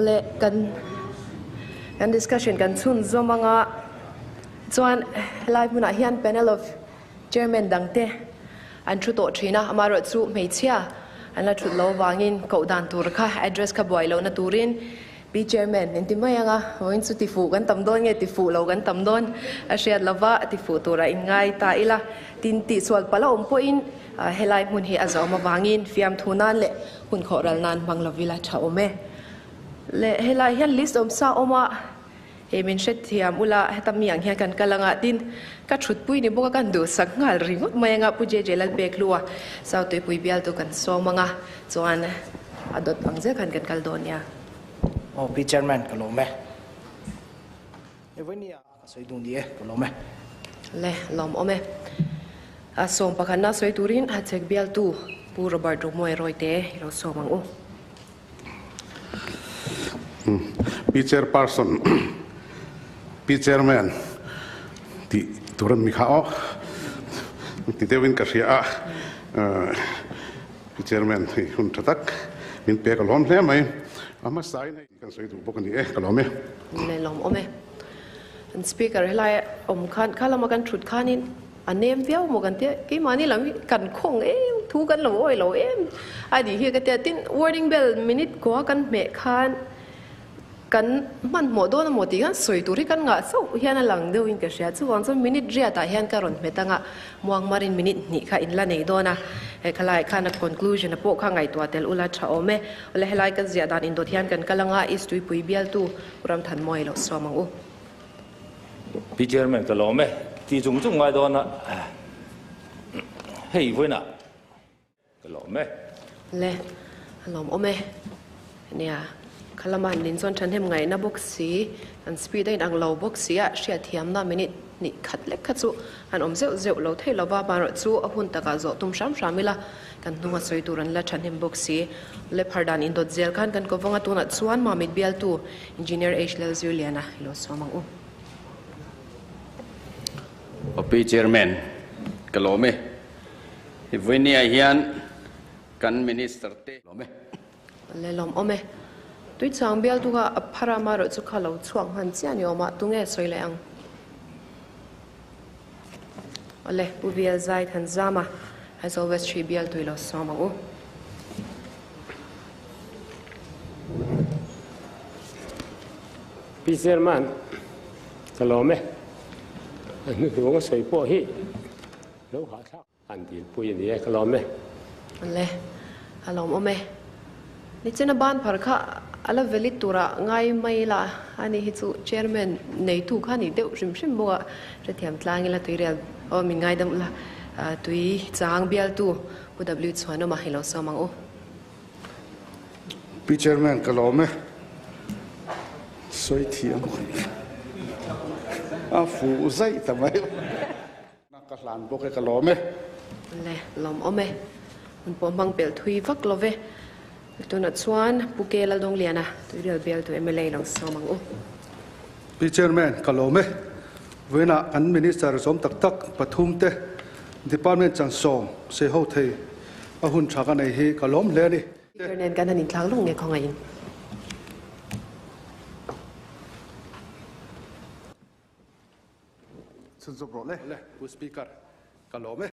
Le kan kan discussion kan chhunzawm anga chuan helai hmunah hian panel of chairman dangte an thu tawh thin a, amaherawhchu hmeichhia an la thut lo avangin koh dan tur kha address kha buai lohna turin Pi Chairman in ti mai anga vawiin chu tifuh kan tam dawn nge tifuh lo kan tam dawn a hriat lova tifuh turah in ngai ta ila tin tihsual palh a awm pawhin helai hmun hi a zawm avangin fiamthu nan leh hun khawh ral nan hmang lovila tha awm e. Le helai hian list awm sa awm a hei min hrethiam ula heta mi ang hian kan kal anga tin ka thutpui ni bawk a kan duhsak nghal ringawt mai anga Pu JJ Lalpekhlua South Tuipui bialtu kan sawm anga chuan a dawt ang zel khan kan kal dawn nia. Aw Pi Chairman ka lawm e. Evonia ka sawi duh ni e ka lawm e. Le lawm awm e. A sawm pakhatna sawi turin Hachhek bialtu Pu Robert Romoe Rawite i lo sawm ang u. Pi Chairperson, Pi Chairman tih tur an mi kha aw ti deuhin ka hria a. Pi Chairman hei hun tha tak min pek a lawm hle mai. A hmasain hei kan sawi duh bawk a ni e, ka lawm e. Le lawm awm e. An speaker helai awm khan kha lama kan thut khanin a nem viau maw kan tia keimahni lam hi kan khawng em thu kan lo awi lo em a nih hi ka tia tin warning bell minute kua kan hmeh khan Kan hmanhmawh dawn amaw tih hian sawi tur hi kan ngah chauh hian a lang deuhin ka hria. Chuvang chuan minute riatah hian ka rawn hmet anga muangmarin minute hnih kha in la nei dawn a. He khalaiah khan a conclusion a pawh kha ngaihtuah tel ula tha awm e. Awle helai kan ziah dan indawt hian kan kal anga East Tuipui bialtu Ramthanmawii lo suam ang u. Pi Chairman ka lawm e ti chung chung ngai dawn a hei vawiinah Ka lawm e. Le, a lawm awm e. Nia, kha lama han lin chuan thahnem ngaihna bawk si, an speed a inang lo bawk si a, hriatthiamna minute hnih khat lek kha chu an awm zeuh zeuh lo thei lova, amaherawh chu a hun takah zawh tum hram hram ila, kan hnunga sawi tur an la thahnem bawk si. Le phar dan indawt zel khan kan kawvawng a, tunah chuan Mamit bialtu Engineer H Lalzirliana i lo sawm ang u. Aw Pi Chairman, ka lawm e. Hi vawinia hian kan Minister te lawm e. Le lawm awm e. Tuichang bialtu kha a phar a amaherawh chu kha lo chhuak hman chiah ni awm a, tunge sawi leh ang? Awle, Pu VL Zai Thanzama, Aizawl West Hrih bialtu i lo sawm ang u. Pi Chairman, ka lawm e. A hnuhnung a sawi pawh hi. Lo hahthlak an dilpui a ni e, ka lawm e. Le, a lawm awm e. Nichina ban phar kha a la valid tura ngai mai la, ani hi chu chairman neitu kha ni deuh hrim hrim bawk a, hrethiam tlang ila tuirial aw min ngaidam ula, tui chang bialtu Pu W Chhuanawma hi lo sawm ang u. Pi Chairman ka lawm e. Sawi thiam a fuh zaih ta mai. Ka hlan bawk e ka lawm e. Le lawm awm e. Hun pawh hmang pelh thui vak lo ve. Tunah chuan Pu Ke Laldawngliana Tuirial bialtu mla lo sawm ang u. Pi Chairman ka lawm e. Vawiinah kan Minister zawm tak tak pathum te Department chansawm sei ho thei a hun tha ka nei hi ka lawm hle a ni. Speaker nen kan han inthlak lawk nge khawngaihin. Chhunzawm rawh le, Pu Speaker, ka lawm e.